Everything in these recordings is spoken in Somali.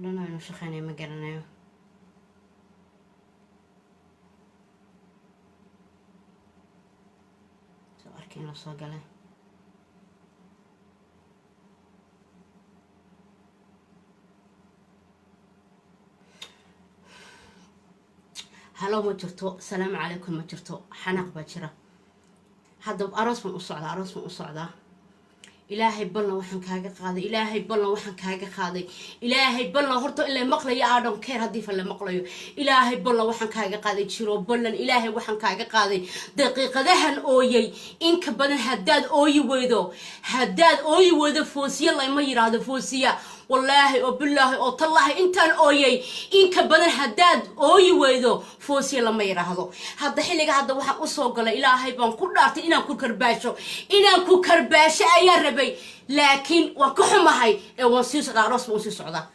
Dhan inuu shaqeynayo ma garanayo. Soo arkay inuu soo galay. Hello ma jirto, salaamu calaykum ma jirto, xanaaq baa jira. Hadda aroos baan u socdaa, aroos baan u socdaa. Ilaahay ballan waxaan kaaga qaaday, Ilaahay ballan waxaan kaaga qaaday, Ilaahay ballan horta in la maqlayo, I don't care haddii fa la maqlayo. Ilaahay ballan waxaan kaaga qaaday, jiro ballan Ilaahay waxaan kaaga qaaday, daqiiqadahan ooyay inka badan haddaad ooyi weydo, haddaad ooyi weydo, Foosiya layma yidhaahdo Foosiya. Wallaahi oo bilaahi oo tallaahi, intaan ooyay inka badan haddaad ooyi weydo, Foosiya lama yidhaahdo. Hadda xilliga hadda waxaan usoo galay, Ilaahay baan ku dhaartay, inaan ku karbaasho, inaan ku karbaasho ayaa rabay, laakiin waan ka xumahay ee waan sii socdaa, aroos baan usii socdaa,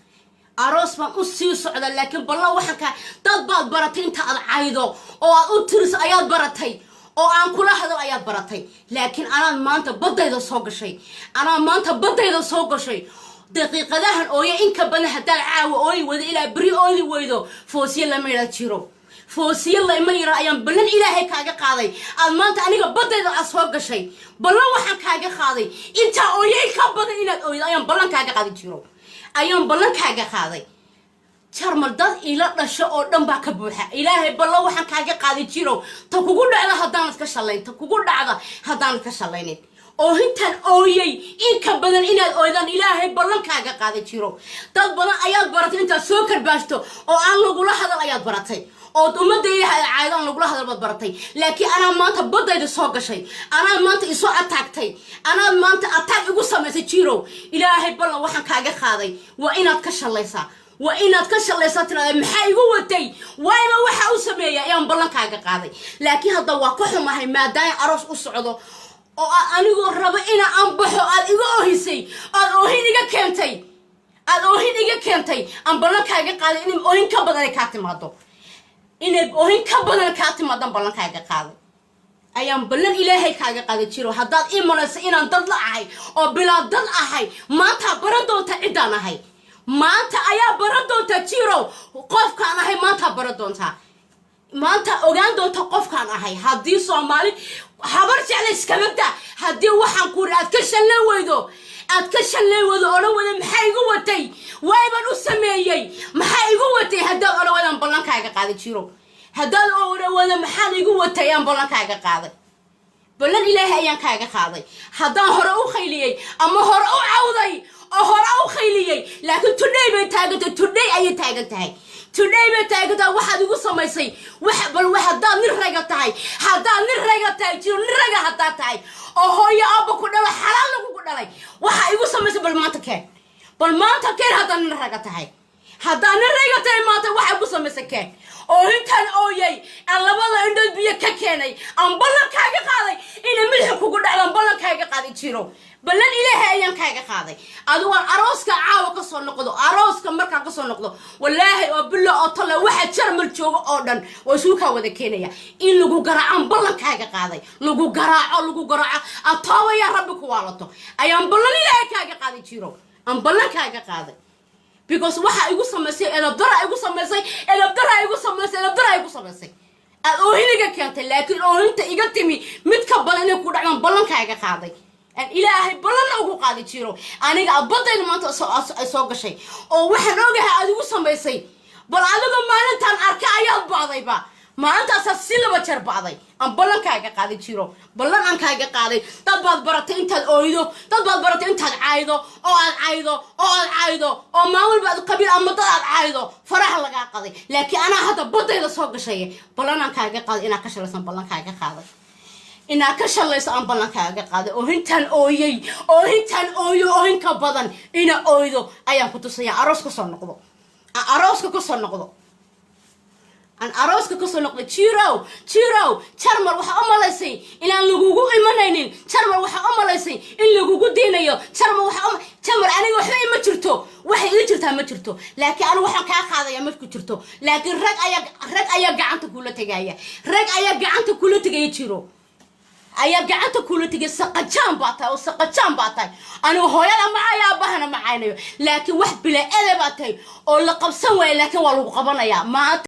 aroos baan u sii socdaa. Laakiin ballan waxaan kaa, dad baad baratay inta aad caydo oo aad u tiriso ayaad baratay, oo aan kula hadal ayaad baratay, laakiin anaad maanta baddayda soo gashay, anaa maanta baddayda soo gashay. Daqiiqadahan ooya inka badan haddaad caawa ooyi weydo, ilaa beri ooyi weydo, Foosiye lama yidhaa jiro, Foosiye lama yidhaa. Ayaan ballan Ilaahay kaaga qaaday, aad maanta aniga baddayda aad soo gashay. Ballan waxaan kaaga qaaday, intaa ooya in ka badan inaad ooydo ayaan ballan kaaga qaaday jiro, ayaan ballan kaaga qaaday. Jarmal dad ila dhasho oo dhan baa ka buuxa. Ilaahay ballan waxaan kaaga qaaday jiro, ta kugu dhacda haddaanad ka shallayn, ta kugu dhacda haddaanad ka shallaynin, oo intaan ooyay in ka badan inaad ooydaan Ilaahay ballan kaaga qaaday jiro. Dad badan ayaad baratay intaad soo karbaashto oo aan lagula hadal ayaad baratay, ood ummadda Ilaahay caaydo aan lagula hadal baad baratay, laakiin anaa maanta baddayda soo gashay, anaa maanta isoo ataagtay, anaad maanta ataag igu samaysay jirow. Ilaahay ballan waxaan kaaga qaaday, waa inaad ka shallaysaa, waa inaad ka shallaysaa, tirada maxaa igu watay, waayba waxa u sameeya, ayaan ballan kaaga qaaday. Laakiin hadda waa ka xumahay, maadaama aroos u socdo oo aad anigoo rabo ina aan baxo aad iga ohisay, aad oohin iga keentay, aad oohin iga keentay, aan ballan kaaga qaaday inay oohin ka badan ay kaa timaado, inay oohin ka badan kaa timaadaan ballan kaaga qaaday, ayaan ballan Ilaahay kaaga qaaday jiro. Haddaad ii malayso inaan dad la ahay oo bilaa dad ahay, maantaa baran doonta ciddaan ahay, maanta ayaa baran doonta jirow qofkaan ahay, maantaa baran doontaa, maanta ogaan doonta qofkaan ahay. Haddii Soomaali Habar Jecla iskaba daa, haddii waxaan kuuri aad ka shallan weydo, aad ka shallan weydo, odhan weydo maxaa igu watay, waay baan u sameeyey, maxaa igu watay, haddaad odhan weydaan ballan kaaga qaaday jiro, haddaad odhan weydo maxaad igu watay, ayaan ballan kaaga qaaday, ballan Ilaahay ayaan kaaga qaaday. Haddaan hore u khayliyey ama hore u cawday oo hore u khayliyey, laakiin today bay taagantahay, today ayay taagan tahay, today bay taagan tahay. Waxaad igu samaysay wax bal haddaad nin raga tahay, haddaad nin raga tahay jiro, nin raga haddaad tahay oo hooyo aabba ku dhalo, xalaal lagugu dhalay, waxa igu samaysay bal maanta keen, bal maanta keen. Haddaad nin raga tahay, haddaad nin raga tahay, maanta waxa igu samaysay keen. Oo intaan ooyay aan labada indhood biyo ka keenay, aan ballan kaaga qaaday inay madaxa kugu dhacdaan, ballan kaaga qaaday jiro, ballan Ilaahay ayaan kaaga qaaday. Adigu aan arooska caawa ka soo noqdo, arooska markaan kasoo noqdo, wallaahi oo bilo oo tolle, waxa Jarmal jooga oo dhan waa isugu kaa wada keenaya in lagu garaacaan ballan kaaga qaaday, lagu garaaco, lagu garaaco, atooba yaa Rabbi ku waalato, ayaan ballan Ilaahay kaaga qaaday jiro, aan ballan kaaga qaaday. Because waxa igu samaysay edabdara igu samaysay, edabdara igu samaysay, edabdara igu samaysay, aad oohiniga keentay, laakiin oohinta iga timi mid ka badan inay ku dhacdaan ballan kaaga qaaday, aan Ilaahay ballanna ugu qaadi jiro. Aniga abaddayda maanta ay soo gashay oo waxaan ogahay aad igu samaysay. Bal adiga maalintaan arka ayaad ba'dayba, maalintaasaa si laba jeer ba'day, aan ballan kaaga qaaday jiro, ballan aan kaaga qaaday. Dad baad baratay intaad ooydo, dad baad baratay intaad caaydo oo aad caaydo oo aad caaydo oo maalin walba aad qabiil ama dad aad caaydo, faraha lagaa qaday, laakiin anaa hadda baddayda soo gashay, ballan aan kaaga qaaday inaad ka shalaysan, ballan kaaga qaaday inaad ka shalayso, aan ballan kaaga qaaday. Oohintaan ooyey, oohintaan ooyo, oohin ka badan ina ooydo ayaan ku tusaya. Aroos kasoo noqdo, aan arooska kasoo noqdo, aan arooska kasoo noqday jirow. Jirow, Jarmal waxaa u malaysay inaan lagugu imanaynin, Jarmal waxaa u malaysay in lagugu diinayo, Jarmal waxaa u Jarmal aniga waxba ima jirto, waxay ii jirtaa ma jirto, laakiin anigu waxaan kaa qaadaya ma ku jirto, laakiin rag ayaa, rag ayaa gacanta kula tegaya, rag ayaa gacanta kula tegaya jiro. Ayaa gacanta kula tegay. Saqajaan baa tahay oo saqajaan baa tahay. Anigu hooyada macaayo, aabahana macaynayo, laakiin wax bila ede baa tahay oo la qabsan waaya, laakiin waa lagu qabanayaa maanta.